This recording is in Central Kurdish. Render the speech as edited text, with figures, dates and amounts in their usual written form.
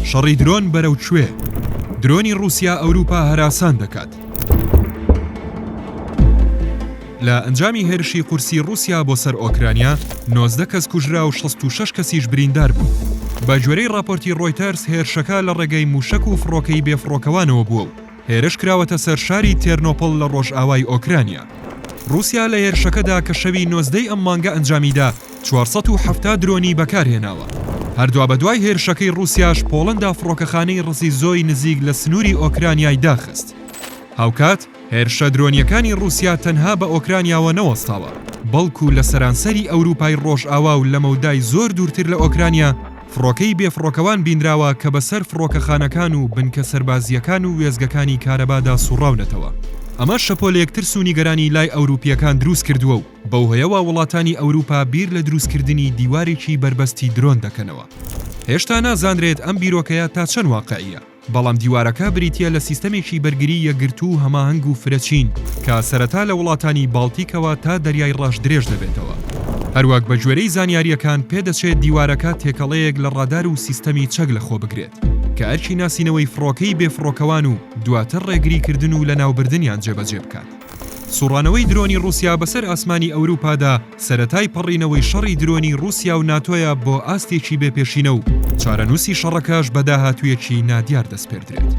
شەڕی درۆن بەرەو کوێ؟ درۆنی ڕووسیا ئەوروپا هەراسان دەکات. لە ئەنجامی هێرشی قورسی ڕووسیا بۆ سەر ئۆکرانیا، 19 کەس کوژرا و 66 کەسیش بریندار بوون. بە گوێرەی ڕاپۆرتی ڕۆیتەرز هێرشەکە لە ڕێگەی مووشەک و فڕۆکەی بێفڕۆکەوانەوە بووە و هێرش کراوەتە سەر شاری تێرنۆپڵ لە ڕۆژئاوای ئۆکرانیا. ڕووسیا لە هێرشەکەدا کە شەوی 19 ی ئەم مانگە ئەنجامیدا، 470 درۆنی بەکارهێناوە. هەر دوابەدوای هێرشەکەی ڕووسیاش پۆڵەندا فڕۆکەخانەی ڕزیزۆی نزیک لە سنووری ئۆکرانیای داخست. هاوکات، هێرشە درۆنییەکانی ڕووسیا تەنها بە ئۆکرانیاوە نەوەستاوە، بەڵکو لە سەرانسەری ئەوروپای ڕۆژئاوا و لە مەودای زۆر دوورتر لە ئۆکرانیا فڕۆکەی بێفڕۆکەوان بینراوە کە بەسەر فڕۆکەخانەکان و بنکە سەربازییەکان و وێستگەکانی کارەبادا سوڕاونەتەوە. ئەمەش شەپۆلێک ترس و نیگەرانی لای ئەوروپییەکان دروستکردووە و بەو هۆیەوە وڵاتانی ئەوروپا بیر لە دروستکردنی دیوارێکی بەربەستی درۆن دەکەنەوە. هێشتا نازانرێت ئەم بیرۆکەیە تا چەند واقعییە، بەڵام دیوارەکە بریتییە لە سیستەمێکی بەرگری یەکگرتوو و هەماهەنگ و فرەچین کە سەرەتا لە وڵاتانی باڵتیکەوە تا دەریای ڕەش درێژ دەبێتەوە. هەروەک بەگوێرەی زانیارییەکان پێدەچێت دیوارەکە تێکەڵەیەک لە ڕادار و سیستەمی چەک لەخۆبگرێت کە ئەرکی ناسینەوەی فڕۆکەی بێفڕۆکەوان و دواتر ڕێگریکردن و لەناوبردنیان جێبەجێ بکات. سوڕانەوەی درۆنی ڕووسیا بەسەر ئاسمانی ئەوروپادا سەرەتای پەڕینەوەی شەڕی درۆنی ڕووسیا و ناتۆیە بۆ ئاستێکی بێ پێشینە و چارەنووسی شەڕەکەش بە داهاتوویەکی نادیار دەسپێردرێت.